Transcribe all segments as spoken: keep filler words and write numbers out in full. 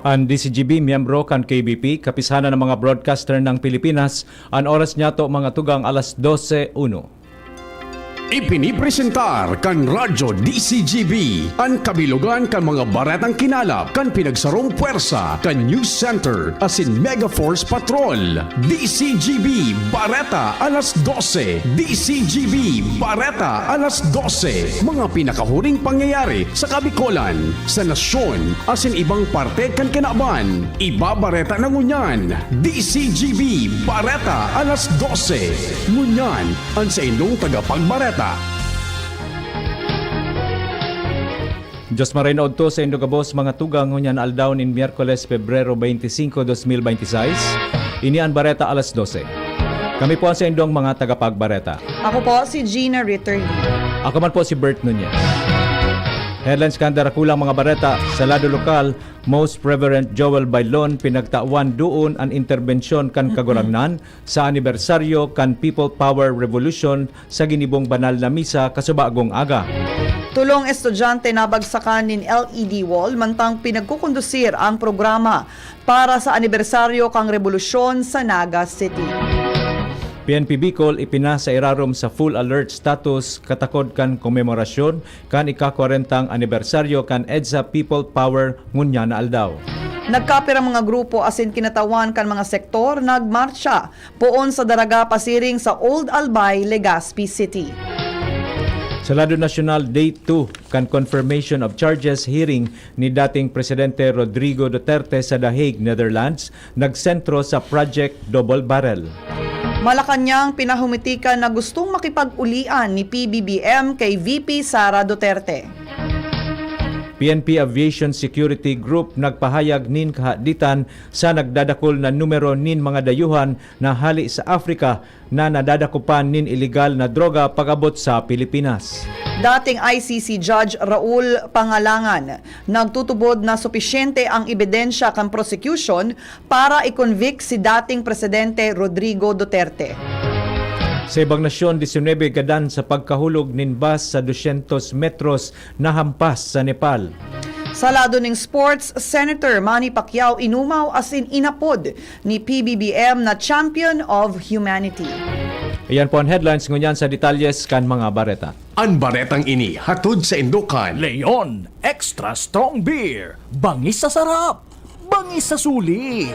An D C G B, miyembro kan K B P, Kapisanan ng mga Broadcaster ng Pilipinas, an oras niyato, mga tugang, alas dose uno. Ipinipresentar kan Radyo D C G B an kabilogan kan mga baretang kinalap kan pinagsarong pwersa kan News Center asin Mega Force Patrol. D C G B Bareta alas dose. D C G B Bareta alas dose. Mga pinakahuring pangyayari sa Kabikolan, sa nasyon, asin ibang parte kan kinaban. Ibabareta na ngunyan. D C G B Bareta alas dose. Ngunyan, an saindong tagapagbareta. Diyos maray na udto saindo gabos, mga tugang, ngunyan aldaw nin Miyerkules, Pebrero twenty-five, dos mil bente y seis. Ini an Bareta alas dose. Kami po ang saindong mga tagapagbareta. Ako po si Gina Ritterly. Ako man po si Bert Nunez. Headlines kan darakulang mga bareta. Sa lado lokal, Most Reverend Joel Bailon pinagtawan doon an interbensyon kan Kagurangnan sa anibersaryo kan People Power Revolution sa ginibong banal na misa kasubagong aga. Tulong estudyante nabagsakan nin L E D wall mantang pinagkukondusir ang programa para sa anibersaryo kan rebolusyon sa Naga City. P N P Bicol ipinasa irarom sa full alert status katakod kan komemorasyon kan ika-kwarentang anibersaryo kan EDSA People Power ngunyan na aldaw. Nagkapirang mga grupo asin kinatawan kan mga sektor nagmartsa poon sa Daraga pasiring sa Old Albay, Legazpi City. Sa lado nasyonal, day two kan confirmation of charges hearing ni dating Presidente Rodrigo Duterte sa The Hague, Netherlands, nagsentro sa Project Double Barrel. Malacañang, pinahumitikan na gustong makipag-ulian ni P B B M kay V P Sara Duterte. P N P Aviation Security Group nagpahayag nin kahaditan sa nagdadakul na numero nin mga dayuhan na hale sa Africa na nadadakupan nin ilegal na droga pag-abot sa Pilipinas. Dating I C C Judge Raul Pangalangan nagtutubod na supisyente ang ebidensya kan prosecution para i-convict si dating Presidente Rodrigo Duterte. Sa ibang nasyon, disinwebe gadan sa pagkahulog nin bus sa dusyentos metros na hampas sa Nepal. Sa lado ning sports, Senator Manny Pacquiao inumaw asin inapod ni P B B M na Champion of Humanity. Iyan po an headlines, ngunyan sa detalyes kan mga bareta. An baretang ini hatod saindo kan Leon Extra Strong Beer. Bangis sa sarap, bangis sa sulit.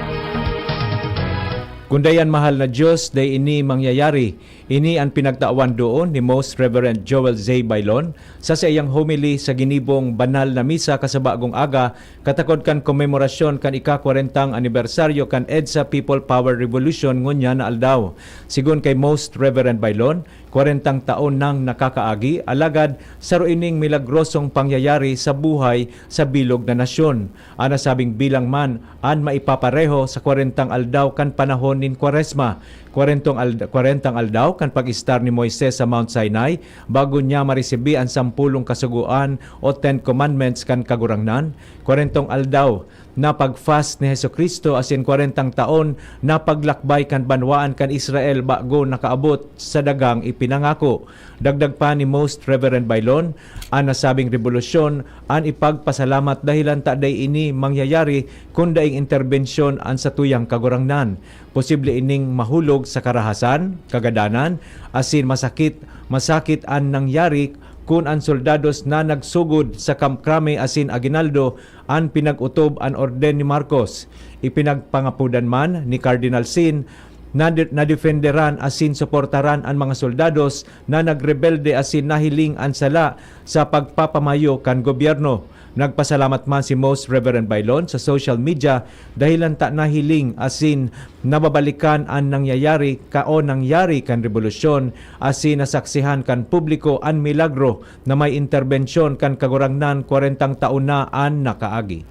Kun dai an mahal na Dios, dai ini mangyayari. Ini an pinagtawan doon ni Most Reverend Joel Zay Bailon sa saiyang homily sa ginibong banal na misa kasabagong aga, katakod kan komemorasyon kan ika-kwarentang anibersaryo kan EDSA People Power Revolution ngunyan na aldaw. Sigon kay Most Reverend Bailon, kwarentang taon nang nakakaagi, alagad saro ining milagrosong pangyayari sa buhay sa bilog na nasyon. An nasabing bilang man an maipapareho sa kwarentang aldaw kan panahon nin Kwaresma. Kwarentong ald-, kwarentang aldaw kan pag-istar ni Moises sa Mount Sinai bago niya maresibi an sampolong kasugoan o Ten Commandments kan Kagurangnan. Kwarentong aldaw na pag-fast ni Jesu-Cristo asin kwarentang taon na paglakbay kan banwaan kan Israel bago nakaabot sa dagang ipinangako. Dagdag pa ni Most Reverend Bailon, an nasabing rebolusyon an ipagpasalamat dahelan ta dai ini mangyayari kun daing interbensyon an satuyang Kagurangnan. Posible ining mahulog sa karahasan, kagadanan, asin masakit, masakit an nangyari kun an soldados na nagsugod sa Camp Crame asin Aguinaldo an pinag-otob an orden ni Marcos. Ipinagpangapodan man ni Cardinal Sin na de-, nadefenderan asin suportaran an mga soldados na nagrebelde asin nahiling an sala sa pagpapamayo kan gobyerno. Nagpasalamat man si Most Reverend Bailon sa social media dahelan ta nahiling asin nababalikan an nangyayari kao nangyari kan rebolusyon asin nasaksihan kan publiko an milagro na may interbensyon kan Kagurangnan kwarentang taon na an nakaagi.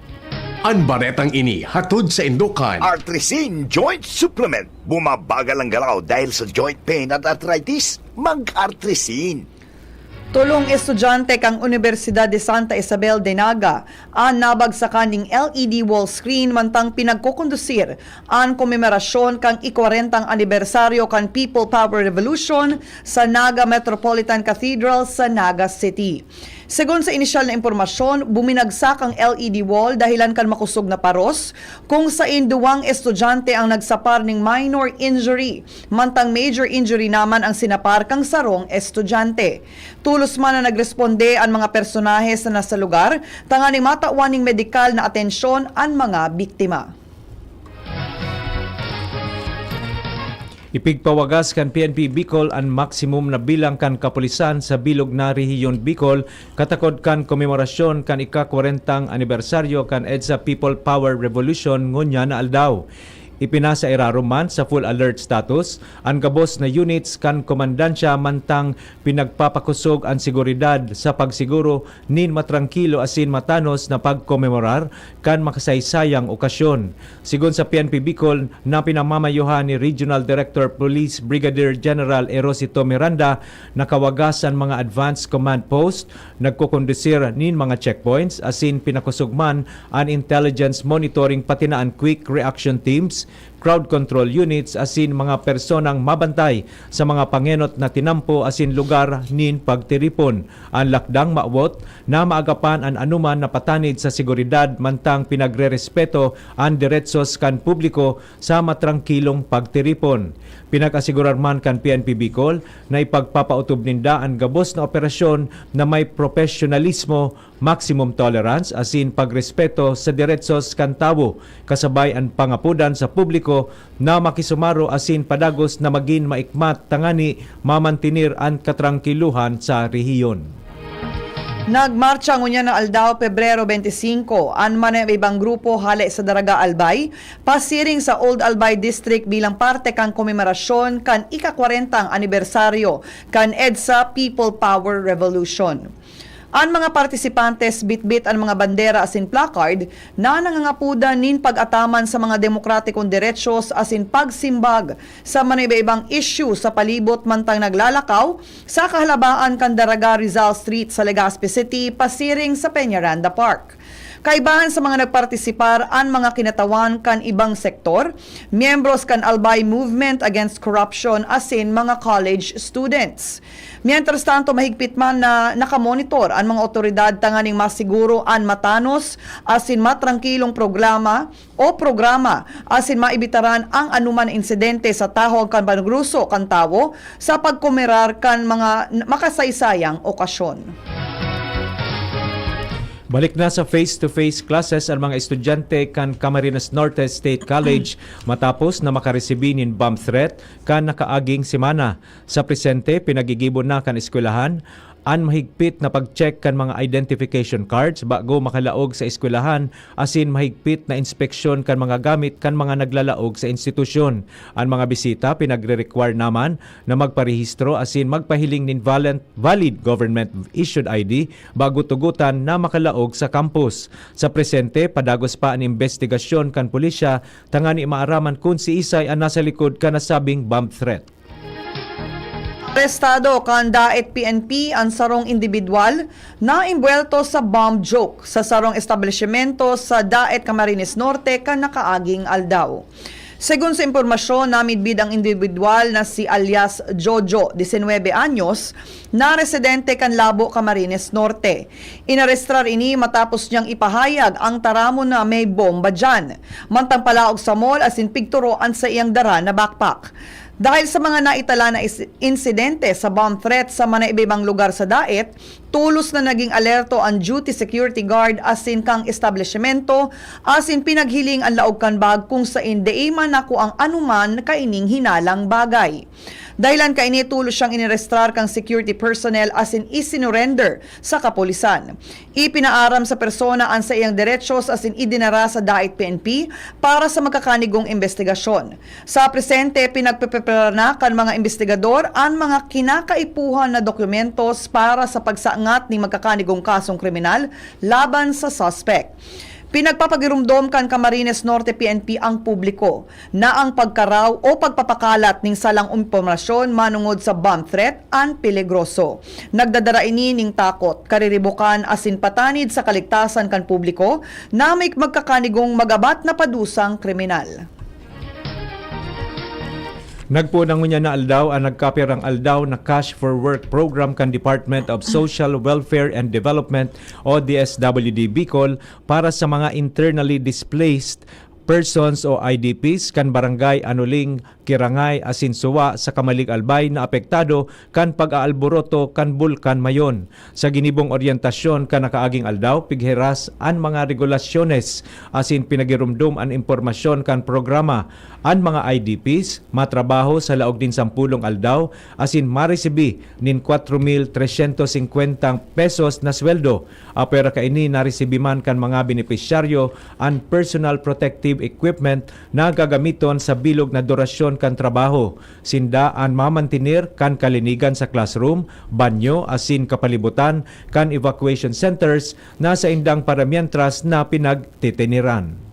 An baretang ini hatod saindo kan Artrisin Joint Supplement. Bumabagal ang galaw dahil sa joint pain at arthritis? Mag-Artrisin. Tolong estudyante kan Universidad de Santa Isabel de Naga an nabagsakan nin L E D wall screen mantang pinagkokondusir an komemorasyon kan ikwarentang anibersaryo kan People Power Revolution sa Naga Metropolitan Cathedral sa Naga City. Segun sa inisyal na impormasyon, buminagsak ang L E D wall dahilan kan makosog na paros, kung sain duwang estudyante ang nagsapar nin minor injury, mantang major injury naman ang sinapar kan sarong estudyante. Tolos man na nagresponde an mga personahe sa nasa lugar tanganing matawan nin medikal na atensyon an mga biktima. Ipigpawagas kan P N P Bicol an maksimum na bilang kan kapulisan sa bilog na rehiyon Bicol, katakod kan komemorasyon kan ika-kwarentang anibersaryo kan EDSA People Power Revolution ngunyan na aldaw. Ipinasa irarom man sa full alert status an gabos na units kan komandansya mantang pinagpapakosog an seguridad sa pagsiguro nin matrangkilo asin matanos na pagkomemorar kan makasaysayang okasyon. Sigon sa P N P Bicol na pinamamayohan ni Regional Director Police Brigadier General Erosito Miranda, nakawagas an mga advance command post, nagkokondusir nin mga checkpoints asin pinakosog man an intelligence monitoring pati na an quick reaction teams, crowd control units asin mga personang mabantay sa mga pangenot na tinampo asin lugar nin pagtiripon. An lakdang mawot na maagapan an anoman na patanid sa seguridad mantang pinagrerespeto an deretsos kan publiko sa matrangkilong pagtiripon. Pinag-asigurar man kan P N P Bicol na ipagpapautob ninda an gabos na operasyon na may propesyonalismo, maximum tolerance asin pagrespeto sa deretsos kan tawo, kasabay an pangapodan sa publiko na makisumaro asin padagos na magin maikmat tangani mamantener an katrangkilohan sa rehiyon. Nagmartsa ngunyan na aldaw, Pebrero twenty-five, an manaiba-ibang grupo hale sa Daraga, Albay, pasiring sa Old Albay District bilang parte kan komemorasyon kan ika-kwarentang anibersaryo kan EDSA People Power Revolution. An mga partisipantes bitbit an mga bandera asin placard na nangangapodan nin pag-ataman sa mga demokratikong derechos asin pagsimbag sa manaiba-ibang isyu sa palibot mantang naglalakaw sa kahalabaan kan Daraga, Rizal Street sa Legazpi City, pasiring sa Peñaranda Park. Kaibahan sa mga nagpartisipar an mga kinatawan kan ibang sektor, miyembros kan Albay Movement Against Corruption asin mga college students. Mientras tanto, mahigpit man na nakamonitor an mga otoridad tanganing masiguro an matanos asin matrangkilong programa o programa asin maibitaran ang anuman na insidente sa tahong kan panagruso kan tawo sa pagkomerar kan mga n-, makasaysayang okasyon. Balik na sa face-to-face classes an mga estudyante kan Camarines Norte State College matapos na makaresibi nin bomb threat kan nakaaging semana. Sa presente, pinagigibo na kan eskwelahan an mahigpit na pag-check kan mga identification cards bago makalaog sa eskwelahan asin mahigpit na inspeksyon kan mga gamit kan mga naglalaog sa institusyon. An mga bisita pinagre-require naman na magparehistro asin magpahiling nin valent-, valid government-issued I D bago tugotan na makalaog sa campus. Sa presente, padagos pa an imbestigasyon kan pulisya tangani maaraman kun siisay an nasa likod kan nasabing bomb threat. Arestado kan Daet P N P an sarong indibidwal na imbuwelto sa bomb joke sa sarong establisimento sa Daet, Camarines Norte kan nakaaging aldaw. Segun sa impormasyon, namidbid ang indibidwal na si alias Jojo, disinwebe anyos, na residente kan Labo, Camarines Norte. Inarestrar ini matapos niyang ipahayag ang taramon na may bomba diyan, mantang palaog sa mall asin pigturo an saiyang dara na backpack. Dahil sa mga naitala na is-, insidente sa bomb threat sa manaiba-ibang lugar sa Daet, tolos na naging alerto an duty security guard asin kan establisimento asin pinaghiling an laog kan bag kung sain dai man nakuang anuman kaining hinalang bagay. Dahilan kaini, tolos siyang inarestrar kan security personnel asin isinurender sa kapulisan. Ipinaaram sa persona an saiyang derechos asin idinara sa Daet P N P para sa magkakanigong imbestigasyon. Sa presente, pinagpeprepara na kan mga imbestigador an mga kinakaipuhan na dokumentos para sa pagsangat nin magkakanigong kasong kriminal laban sa suspek. Pinagpapagiromdom kan Camarines Norte P N P ang publiko na ang pagkaraw o pagpapakalat ning salang impormasyon manongod sa bomb threat an peligroso. Nagdadara ini ning takot, kariribokan asin patanid sa kaligtasan kan publiko na may magkakanigong magabat na padusang kriminal. Nagpoon na ngunyan na aldaw an nagkapirang aldaw na Cash for Work program kan Department of Social Welfare and Development o D S W D Bicol para sa mga internally displaced persons o I D Ps kan Barangay Anuling, Kirangay asin Suwa sa Camalig Albay na apektado kan pag-aalboroto kan Bulkan Mayon. Sa ginibong oryentasyon kan nakaaging aldaw, pighiras an mga regulasyones asin pinagiromdom an impormasyon kan programa. An mga I D Ps matrabaho sa laog nin sampulong aldaw asin maresibi nin kwatro mil tresyentos singkwenta pesos na sweldo. Apwera kaini, naresibi man kan mga benepisyaryo an personal protective equipment na gagamiton sa bilog na durasyon kan trabaho. Sinda an mamantener kan kalinigan sa classroom, banyo asin kapalibutan kan evacuation centers na saindang paramientras na pinagtitiniran.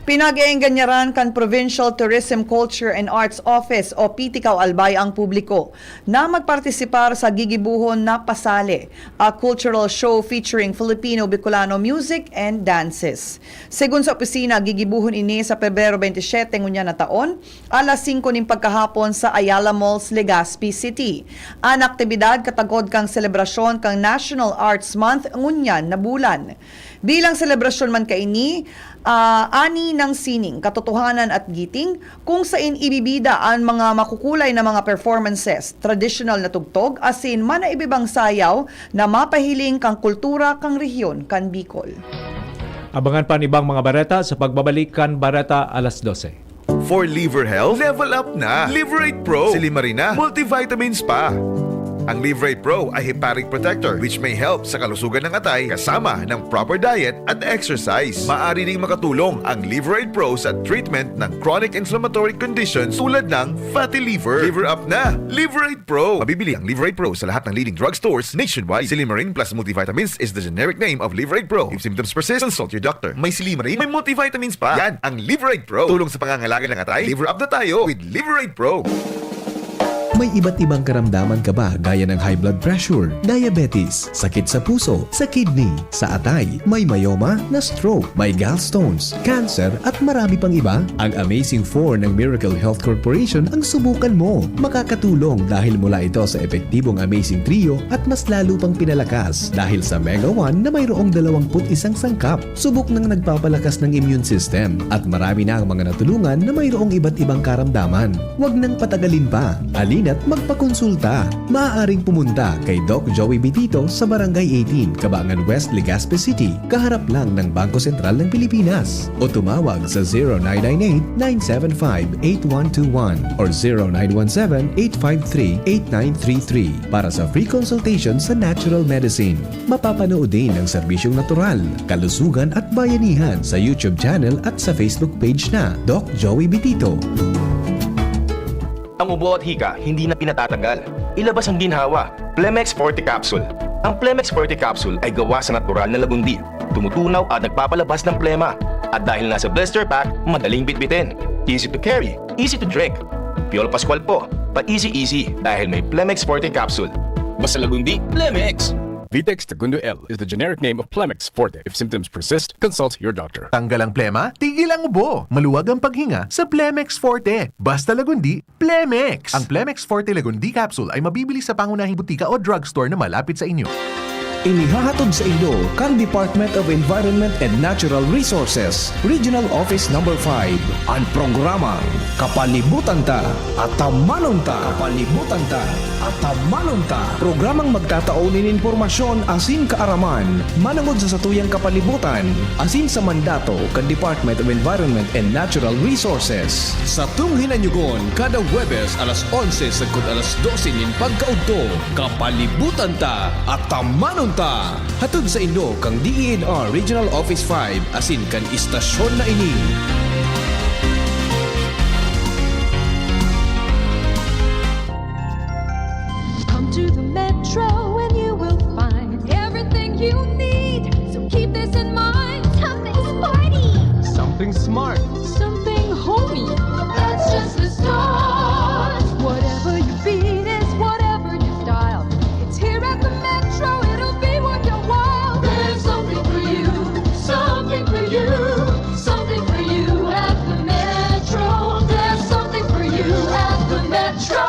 Pinag-eengganyaran kan Provincial Tourism, Culture and Arts Office o P T CAU Albay ang publiko na magpartisipar sa gigibohon na Pasale, a cultural show featuring Filipino-Bicolano music and dances. Segun sa opisina, gigibohon ini sa Pebrero twenty-seven ngunyan na taon, alas singko nin pagkahapon sa Ayala Malls, Legazpi City. An aktibidad katagod kan selebrasyon kan National Arts Month ngunyan na bulan. Bilang selebrasyon man kaini, ah, ani nin sining, katotohanan at giting, kung sain ibibida an mga makukulay na mga performances, tradisyonal na tugtog, asin man na iba pang sayaw na mapahiling kan kultura kan rehiyon kan Bicol. Abangan pa an ibang mga bareta sa pagbabalik kan Bareta Alas Dose. For liver health, level up na. Liverate Pro. Silimarina, multivitamins pa. Ang Liverate Pro ay hepatic protector, which may help sa kalusugan ng atay kasama ng proper diet at exercise. Maaari ding makatulong ang Liverate Pro sa treatment ng chronic inflammatory conditions tulad ng fatty liver. Liver up na. Liverate Pro. Mabibili ang Liverate Pro sa lahat ng leading drugstores nationwide. Silimarin plus multivitamins is the generic name of Liverate Pro. If symptoms persist, consult your doctor. May silimarin, may multivitamins pa. Yan ang Liverate Pro. Tulong sa pangangalaga ng atay. Liver up na tayo with Liverate Pro. May iba't ibang karamdaman ka ba, gaya ng high blood pressure, diabetes, sakit sa puso, sa kidney, sa atay, may myoma, na-stroke, may gallstones, cancer, at marami pang iba? Ang Amazing Four ng Miracle Health Corporation ang subukan mo. Makakatulong dahil mula ito sa epektibong Amazing Trio at mas lalo pang pinalakas dahil sa Mega One na mayroong dalawampu't isang sangkap. Subok nang nagpapalakas ng immune system at marami na ang mga natulungan na mayroong iba't ibang karamdaman. Huwag nang patagalin pa. Halina't magpakonsulta. Maaaring pumunta kay Doc Joey Bitito sa Barangay eighteen, Cabangan West, Legazpi City, kaharap lang ng Bangko Sentral ng Pilipinas. O tumawag sa zero nine nine eight, nine seven five, eight one two one or zero nine one seven, eight five three, eight nine three three para sa free consultation sa natural medicine. Mapapanood din ang serbisyong natural, kalusugan at bayanihan sa YouTube channel at sa Facebook page na Doc Joey Bitito. Ang ubo at hika, hindi na pinatatagal. Ilabas ang ginhawa. Plemex Forte Capsule. Ang Plemex Forte Capsule ay gawa sa natural na lagundi. Tumutunaw at nagpapalabas ng plema. At dahil nasa blister pack, madaling bitbitin. Easy to carry, easy to drink. Piolo Pascual po, pa-easy-easy dahil may Plemex Forte Capsule. Basta lagundi, Plemex! Vitex Segundo L is the generic name of Plemex Forte. If symptoms persist, consult your doctor. Tanggal ang plema, tigil ang ubo. Maluwag ang paghinga sa Plemex Forte. Basta lagundi, Plemex! Ang Plemex Forte Lagundi Capsule ay mabibili sa pangunahing butika o drugstore na malapit sa inyo. Inihahatod sa inyo kan Department of Environment and Natural Resources, Regional Office Number five, an programang Kapalibutan Ta, Atamanon Ta. Kapalibutan Ta, Atamanon Ta. Programang magtatao nin impormasyon asin kaaraman manongod sa satuyang kapalibutan asin sa mandato kan Department of Environment and Natural Resources. Satong hinanyugon kada Huwebes alas onse sagkod alas dose nin pagkaudto, Kapalibutan Ta, Atamanon Ta. Hatod sa inyo kan D E N R Regional Office five asin kan istasyon na ini. Come to the Metro and you will find everything you need. So keep this in mind. Something smart. Something homey. That's just the start. Whatever your beat is, whatever your style, it's here at the Metro. It'll be worth your while. There's something for you. Something for you. Something for you at the Metro. There's something for you at the Metro.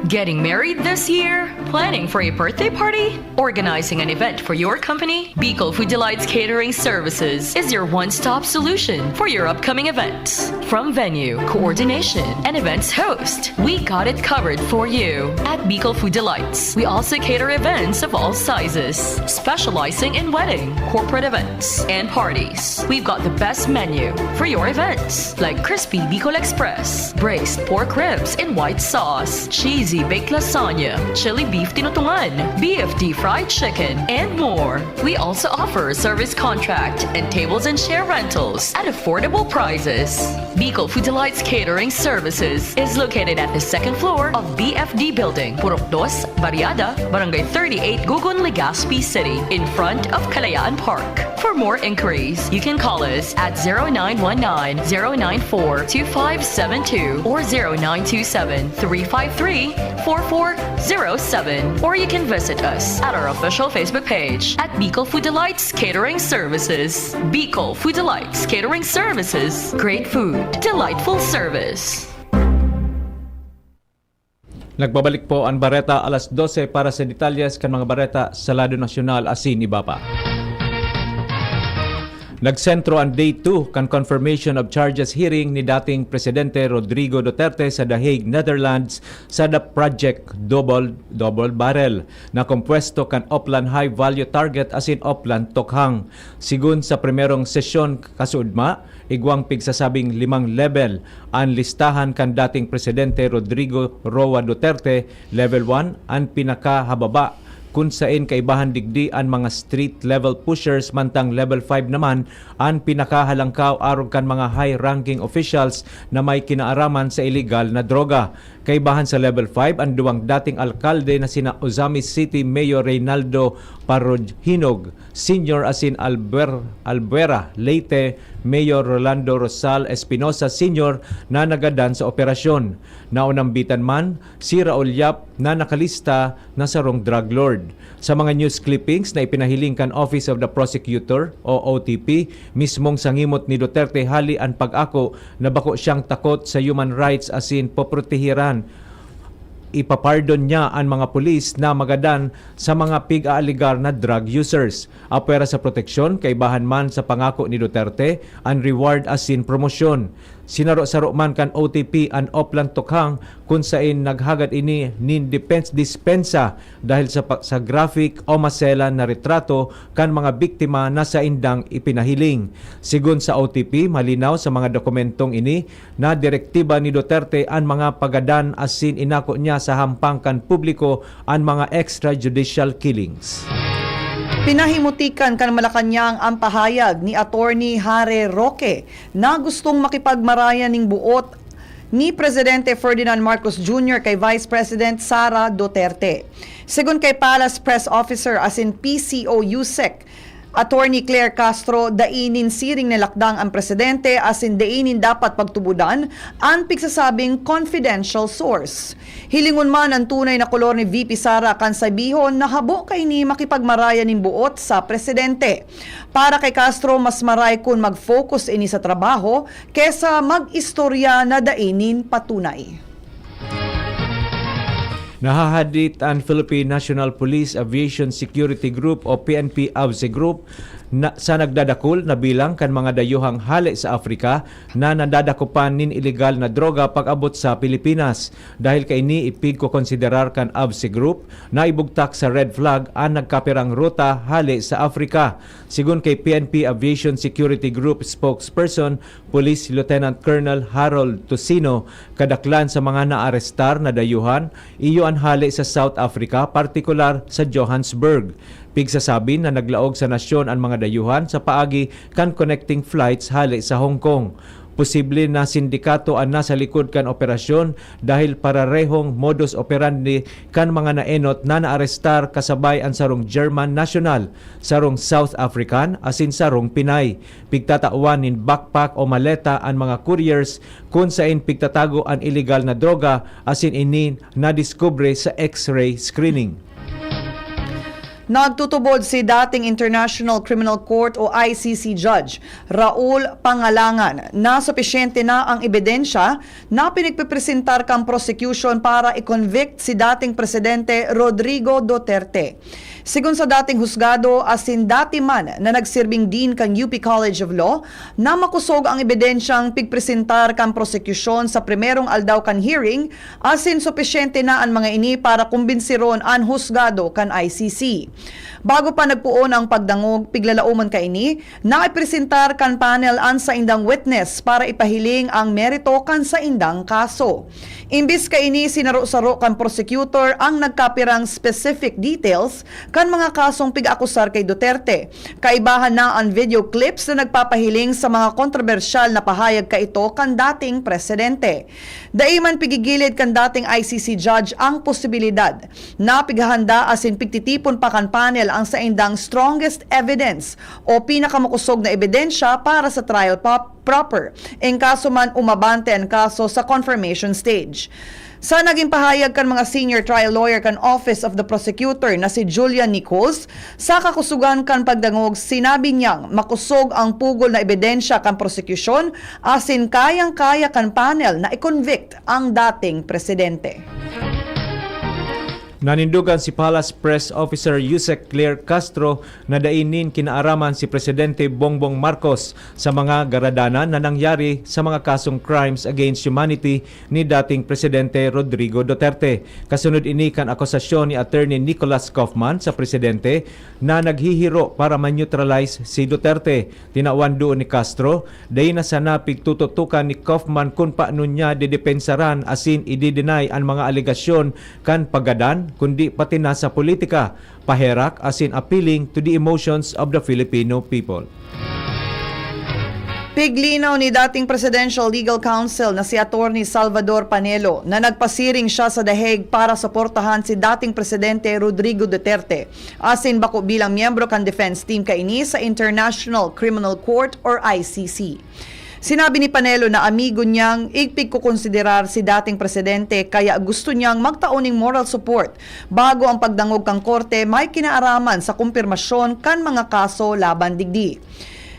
Getting married this year? Planning for a birthday party? Organizing an event for your company? Bicol Food Delights Catering Services is your one-stop solution for your upcoming events. From venue, coordination, and events host, we got it covered for you. At Bicol Food Delights, we also cater events of all sizes, specializing in wedding, corporate events, and parties. We've got the best menu for your events, like crispy Bicol Express, braised pork ribs in white sauce, cheesy baked lasagna, chili beef tinutungan, B F D fried chicken, and more. We also offer service contract and tables and chair rentals at affordable prices. Bicol Food Delights Catering Services is located at the second floor of B F D Building, Purok Dos, Barriada, Barangay thirty-eight, Gugun, Legazpi City, in front of Kalayaan Park. For more inquiries, you can call us at zero nine one nine, zero nine four, two five seven two or zero nine two seven, three five three, four four zero seven, or you can visit us at our official Facebook page at Bicol Food Delights Catering Services. Bicol Food Delights Catering Services. Great food, delightful service. Nagbabalik po ang bareta alas dose para sa detalyes kan mga bareta sa lado nasyonal asin iba pa. Nagsentro ang day two kan confirmation of charges hearing ni dating Presidente Rodrigo Duterte sa The Hague, Netherlands, sa The Project Double, Double Barrel, na kompuesto kan Oplan High Value Target asin Oplan Tokhang. Sigon sa primerong sesyon kasuodma, igwang pigsasabing limang level an listahan kan dating Presidente Rodrigo Roa Duterte. Level one, an pinakahababa, kun saen kaibahan digdi an mga street level pushers, mantang level five naman an pinakahalangkaw arog kan mga high-ranking officials na may kinaaraman sa iligal na droga. Kaibahan sa level five an duwang dating alkalde na sina Ozamiz City Mayor Reynaldo Parrojinog Senior asin Albuer-, Albuera, Leyte Mayor Rolando Rosal Espinosa Senior na nagadan sa operasyon. Naonambitan man si Raul Yap na nakalista na sarong drug lord. Sa mga news clippings na ipinahiling kan Office of the Prosecutor o O T P, mismong sangimot ni Duterte hali an pag-ako na bako siyang takot sa human rights asin poprotehiran, ipapardon niya an mga pulis na magadan sa mga pig-aaligar na drug users. Apwera sa proteksyon, kaibahan man sa pangako ni Duterte an reward asin promosyon. Sinaro-saro man kan O T P an Oplan Tokhang, kun saen naghagad ini nin depens-, dispensa dahil sa pa-, sa graphic o maselan na retrato kan mga biktima na saindang ipinahiling. Sigon sa O T P, malinaw sa mga dokumentong ini na direktiba ni Duterte an mga pagadan asin inako niya sa hampang kan publiko an mga extrajudicial killings. Pinahimutikan kan Malacañang ang pahayag ni Attorney Hare Roque na gustong makipagmarayan ning buot ni Presidente Ferdinand Marcos Junior kay Vice President Sara Duterte. Segun kay Palace Press Officer asin P C O USEC, Attorney Claire Castro, dai nin siring na lakdang ang presidente asin dai nin dapat pagtubodan an pigsasabing confidential source. Hilingon man an tunay na kolor ni V P Sara kan sabihon na habo kaini makipagmarayan nin buot sa presidente. Para kay Castro, mas maray kun mag-focus ini sa trabaho kesa mag-istorya na dai nin patunay. Nahahadit an Philippine National Police Aviation Security Group o P N P AVSE Group na, sa nagdadakul na bilang kan mga dayuhang hale sa Africa na nadadakupan nin ilegal na droga pag-abot sa Pilipinas. Dahil kaini, ipigkokonsiderar kan AVSE Group na ibugtak sa red flag an nagkapirang ruta hale sa Africa. Sigon kay P N P Aviation Security Group spokesperson, Police Lieutenant Colonel Harold Tocino, kadaklan sa mga naarestar na dayuhan, iyo an hale sa South Africa, partikular sa Johannesburg. Pigsasabi na naglaog sa nasyon an mga dayuhan sa paagi kan connecting flights hale sa Hong Kong. Posible na sindikato an nasa likod kan operasyon dahil pararehong modus operandi kan mga naenot na naarestar kasabay an sarong German nasyonal, sarong South African asin sarong Pinay. Pigtatawan nin backpack o maleta an mga couriers kun saen pigtatago an ilegal na droga asin ini nadiskubre sa X-ray screening. Nagtutubod si dating International Criminal Court o I C C Judge Raul Pangalangan na supisyente na ang ebidensya na pinagpipresentar kan prosecution para i-convict si dating Presidente Rodrigo Duterte. Sigon sa dating husgado asin dati man na nagsirbing Dean kan U P College of Law, na makosog ang ebidensyang pigpresentar kan prosekusyon sa primerong aldaw kan hearing asin supisyente na an mga ini para kumbinsiron an husgado kan I C C. Bago pa nagpoon ang pagdangog, piglalaoman kaini, naipresentar kan panel an saindang witness para ipahiling ang merito kan saindang kaso. Imbis kaini, sinaro-saro kan prosecutor ang nagkapirang specific details kan mga kasong pig-akusar kay Duterte. Kaibahan na an video clips na nagpapahiling sa mga kontrobersyal na pahayag kaito kan dating presidente. Dai man pigigilid kan dating I C C judge ang posibilidad na pighahanda asin pigtitipon pa kan panel ang saindang strongest evidence o pinakamakosog na ebidensya para sa trial pa-, proper, in kaso man umabante an kaso sa confirmation stage. Sa naging pahayag kan mga senior trial lawyer kan Office of the Prosecutor na si Julian Nichols, sa kakusugan kan pagdangog, sinabi niyang makosog ang pugol na ebidensya kan prosekusyon asin kayang-kaya kan panel na i-convict ang dating presidente. Nanindogan si Palace Press Officer Yusek Claire Castro na dai nin kinaaraman si Presidente Bongbong Marcos sa mga garadanan na nangyari sa mga kasong crimes against humanity ni dating Presidente Rodrigo Duterte. Kasunod ini kan akusasyon ni Attorney Nicholas Kaufman sa Presidente na naghihiro para ma-neutralize si Duterte. Tinawan duon ni Castro, dai na sana pigtututukan ni Kaufman kun paano niya dedepensaran asin ide-deny an mga alegasyon kan paggadan, kundi pati na sa politika, paherak asin appealing to the emotions of the Filipino people. Piglinaw ni dating Presidential Legal Counsel na si Attorney Salvador Panelo na nagpasiring siya sa The Hague para suportahan si dating Presidente Rodrigo Duterte asin bako bilang miyembro kan defense team kaini sa International Criminal Court or I C C. Sinabi ni Panelo na amigo niyang igpigkokonsiderar si dating presidente kaya gusto niyang magtao ning moral support bago ang pagdangog kan korte may kinaaraman sa kumpirmasyon kan mga kaso laban digdi.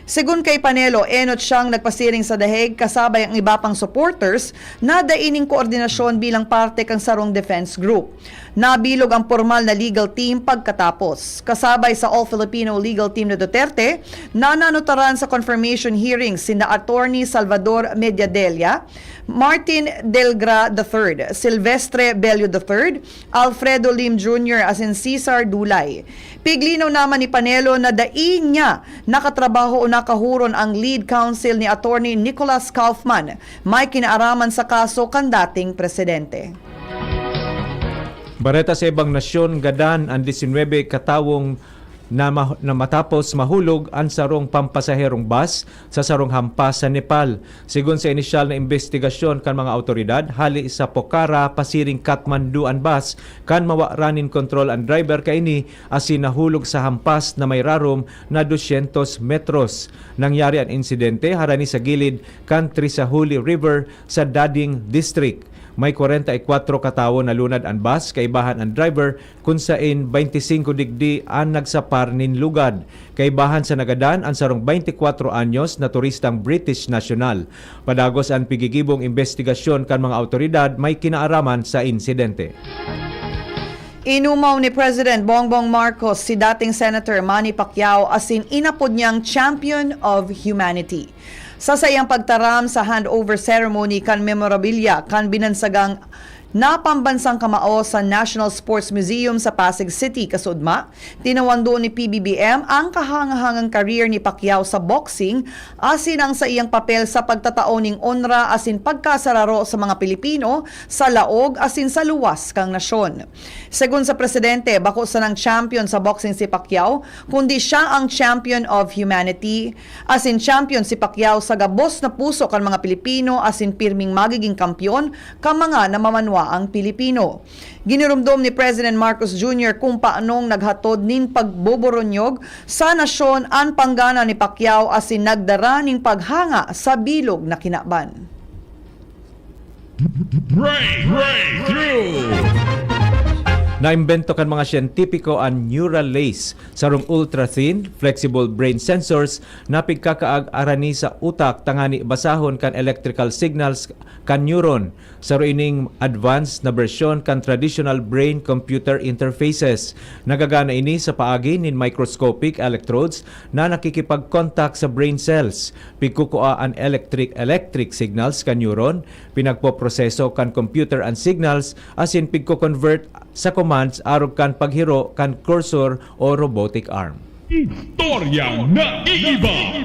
Segun kay Panelo, enot siyang nagpasiring sa The Hague kasabay ang iba pang supporters na dai nin koordinasyon bilang parte kan sarong defense group. Nabilog ang pormal na legal team pagkatapos. Kasabay sa All Filipino Legal Team na Duterte, nananotaran sa confirmation hearing sina Attorney Salvador Mediadela, Martin Delgra the third, Silvestre Bello the third, Alfredo Lim Junior asin Cesar Dulay. Piglinaw naman ni Panelo na dai niya nakatrabaho o nakahuron ang lead counsel ni Attorney Nicholas Kaufman, may kinaaraman sa kaso kan dating presidente. Bareta sa ibang nasyon, gadan an disinwebe katawong na ma-, na matapos mahulog an sarong pampasaherong bus sa sarong hampas sa Nepal. Segun sa inisyal na imbestigasyon kan mga awtoridad, hali sa Pokhara pasiring Kathmandu an bus, kan mawaran nin kontrol an driver kaini asin nahulog sa hampas na may rarom na dosyentos metros. Nangyari an insidente harani sa gilid kan Trisahuli River sa Dading District. May kwarenta y kwatro katawo nalunad an bus, kaibahan an driver, kun saen baynti singko digdi an nagsapar nin lugad. Kaibahan sa nagadan an sarong baynti kwatro anyos na turistang British nasyonal. Padagos an pigigibong imbestigasyon kan mga awtoridad may kinaaraman sa insidente. Inumaw ni President Bongbong Marcos si dating Senator Manny Pacquiao asin inapod niyang Champion of Humanity. Sa saiyang pagtaram sa handover ceremony kan memorabilia kan binansagang na pambansang kamao sa National Sports Museum sa Pasig City. Kasuodma, tinawan duon ni P B B M ang kahangahangang career ni Pacquiao sa boxing, asin ang saiyang papel sa pagtatao ning onra asin pagkasararo sa mga Pilipino sa laog asin sa luwas kan nasyon. Segun sa presidente, bako sanang champion sa boxing si Pacquiao, kundi siya ang champion of humanity. Asin champion si Pacquiao sa gabos na puso kan mga Pilipino asin pirming magiging kampeon kan mga namamanwaang Pilipino. Giniromdom ni President Marcos Junior kung paanong naghatod nin pagboboronyog sa nasyon an panggana ni Pacquiao asin nagdara nin paghanga sa bilog na kinaban. Breakthrough! Naimbento kan mga siyentipiko an Neuralase, sarong ultra-thin, flexible brain sensors na pigkakaag arani sa utak tangani basahon kan electrical signals kan neuron. Saro ining advanced na bersyon kan traditional brain-computer interfaces. Nagagana ini sa paagi nin microscopic electrodes na nakikipag-contact sa brain cells. Pigkukua an electric electric signals kan neuron, pinagpoproseso kan computer an signals, asin pigko-convert sa commands arog kan paghiro kan cursor o robotic arm. Istoryang naiiba.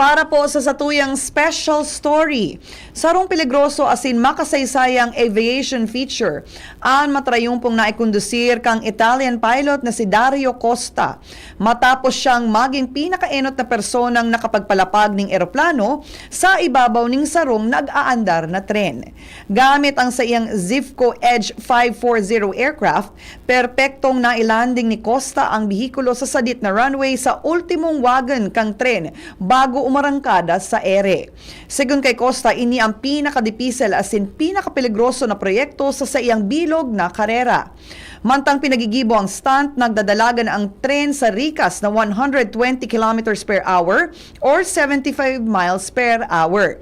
Para po sa satuyang special story, sarong peligroso asin makasaysayang aviation feature an matrayumpong naikondusir kang Italian pilot na si Dario Costa, matapos siyang maging pinakaenot na personang nakapagpalapag ning eroplano sa ibabaw ning sarong nag-aandar na tren. Gamit ang saiyang Zivco Edge five four zero aircraft, perpektong nailanding ni Costa ang behikulo sa sadit na runway sa ultimong wagon kan tren bago umarangkada sa ere. Segun kay Costa, ini ang pinakadipisel asin pinakapeligroso na proyekto sa saiyang bilog na karera. Mantang pinagigibo ang stunt, nagdadalagan ang tren sa rikas na one hundred twenty kilometers per hour or seventy-five miles per hour.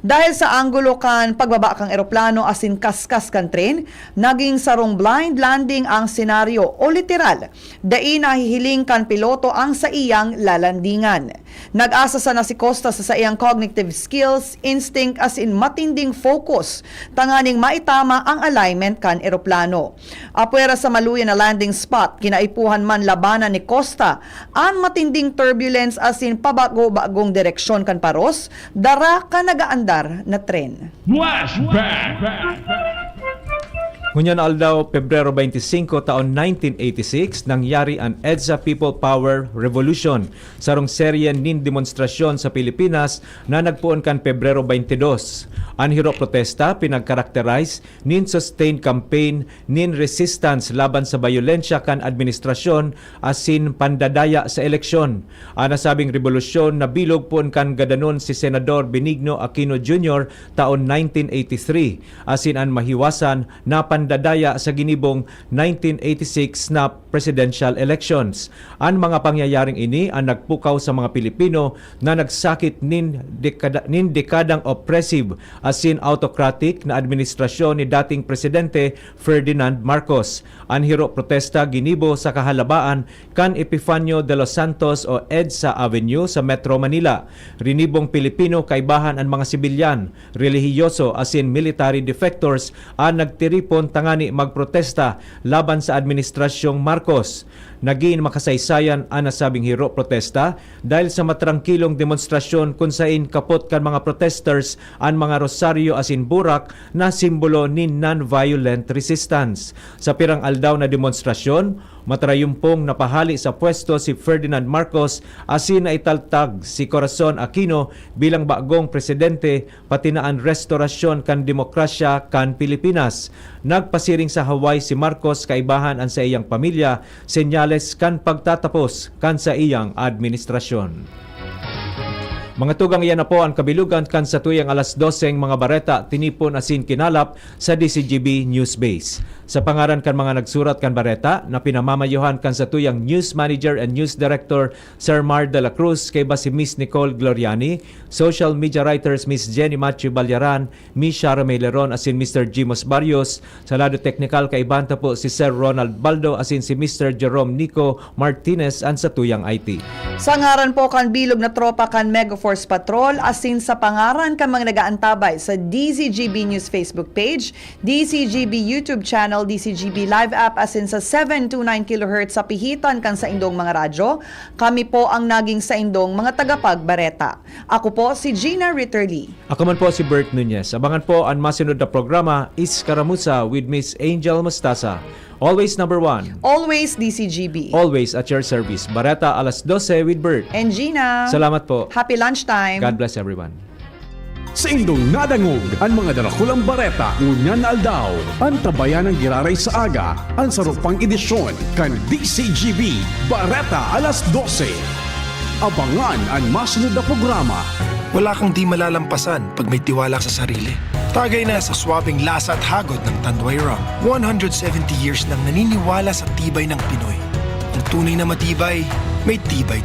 Dahil sa anggulo kan pagbaba kan eroplano asin kaskas kan tren, naging sarong blind landing ang senaryo o literal, dai nahihiling kan piloto ang saiyang lalandingan. Nag-asa sana si Costa sa saiyang cognitive skills, instinct asin matinding focus tanganing maitama ang alignment kan eroplano. Apwera sa maluya na landing spot, kinaipuhan man labanan ni Costa an matinding turbulence asin pabago-bagong direksyon kan paros, dara kan nagaandar na tren. Flashback! Ngunyan aldaw, Pebrero twenty-five, taon nineteen eighty-six, nangyari an EDSA People Power Revolution, sarong serye nin demonstrasyon sa Pilipinas na nagpoon kan Pebrero twenty-dos. An hiro protesta pinagkarakterize nin sustained campaign nin resistance laban sa bayolensya kan administrasyon asin pandadaya sa eleksyon. An nasabing rebolusyon nabilog poon kan gadanon si Senador Benigno Aquino Junior taon nineteen eighty-three, asin an mahiwasan na pandadaya sa ginibong nineteen eighty-six na presidential elections. An mga pangyayaring ini an nagpukaw sa mga Pilipino na nagsakit nin dekada, nin dekadang oppressive asin autocratic na administrasyon ni dating Presidente Ferdinand Marcos. An hiro protesta ginibo sa kahalabaan kan Epifanio de los Santos o EDSA Avenue sa Metro Manila. Rinibong Pilipino kaibahan an mga sibilyan, relihiyoso asin military defectors an nagtiripon tangani magprotesta laban sa administrasyong Marcos. Nagin makasaysayan an nasabing hiro protesta dahil sa matrangkilong demonstrasyon kun sain kapot kan mga protesters an mga rosaryo asin burak na simbolo nin non-violent resistance. Sa pirang aldaw na demonstrasyon, matrayumpong napahali sa pwesto si Ferdinand Marcos asin naitaltag si Corazon Aquino bilang bagong presidente, pati na an restorasyon kan demokrasya kan Pilipinas. Nagpasiring sa Hawaii si Marcos kaibahan an saiyang pamilya, senyales kan pagtatapos kan saiyang administrasyon. Mga tugang, iyan na po an kabilugan kan satuyang alas doseng mga bareta, tinipon asin kinalap sa D Z G B News Base. Sa pangaran kan mga nagsurat kan bareta na pinamamayohan kan satuyang News Manager and News Director, Sir Mar de la Cruz, kaiba si Miss Nicole Gloriani, Social Media Writers Miss Jenny Matthew Balyaran, Miss Shara May Leron asin Mister Jimos Barrios, sa lado teknikal kaibahan ta po si Sir Ronald Baldo asin si Mister Jerome Nico Martinez an satuyang I T. Sa ngaran po kan bilog na tropa kan Mega Force Patrol asin sa pangaran kan mga nag-aantabay sa D Z G B News Facebook page, D Z G B YouTube channel, D Z G B Live app asin sa seven two nine kilohertz sa pihitan kan saindong mga radyo, kami po ang naging saindong mga tagapagbareta. Ako po si Gina Ritterly. Ako man po si Bert Nunez. Abangan po an masunod na programa, Iskaramuza with Miss Angel Mostaza. Always number one. Always D Z G B. Always at your service. Bareta alas dose with Bert. And Gina. Salamat po. Happy lunchtime. God bless everyone. Saindong nadangog an mga darakulang bareta ngunyan na aldaw. Antabayanan giraray sa aga an saro pang edisyon kan D Z G B Bareta alas dose. Abangan an masunod na programa. Wala kang di malalampasan pag may tiwala sa sarili. Tagay na sa swabing lasa at hagod ng Tanduay Rum. One hundred seventy years nang naniniwala sa tibay ng Pinoy. Ang tunay na matibay, may tibay